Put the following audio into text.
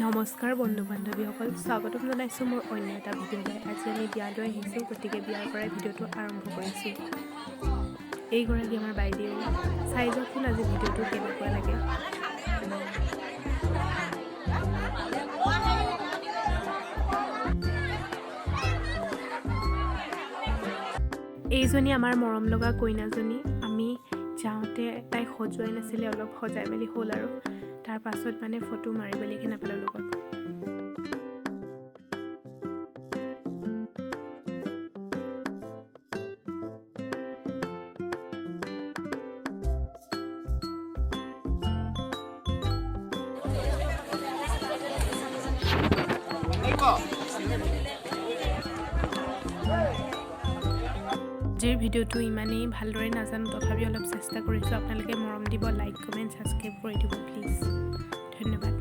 নমস্কাৰ বন্ধু বান্ধৱীসকল, স্বাগতম জনাইছোঁ মোৰ অন্য এটা ভিডিঅ'লৈ। আজি আমি বিয়ালৈ আহিছোঁ, গতিকে বিয়াৰ পৰাই ভিডিঅ'টো আৰম্ভ কৰিছোঁ। এইগৰাকী আমাৰ বাইদেউ। চাই যাওকচোন আজি ভিডিঅ'টো কেনেকুৱা লাগে। এইজনী আমাৰ মৰম লগা কইনাজনী। আমি যাওঁতে তাই সজোৱাই নাছিলে, অলপ সজাই মেলি হ'ল আৰু তাৰ পাছত মানে ফটো মাৰিবলৈকে নাপালোঁ লগত। আজিৰ ভিডিঅ'টো ইমানেই। ভালদৰে নাজানো, তথাপি অলপ চেষ্টা কৰিছোঁ। আপোনালোকে মৰম দিব, লাইক, কমেণ্ট, ছাবস্ক্ৰাইব কৰি দিব প্লিজ। ধন্যবাদ।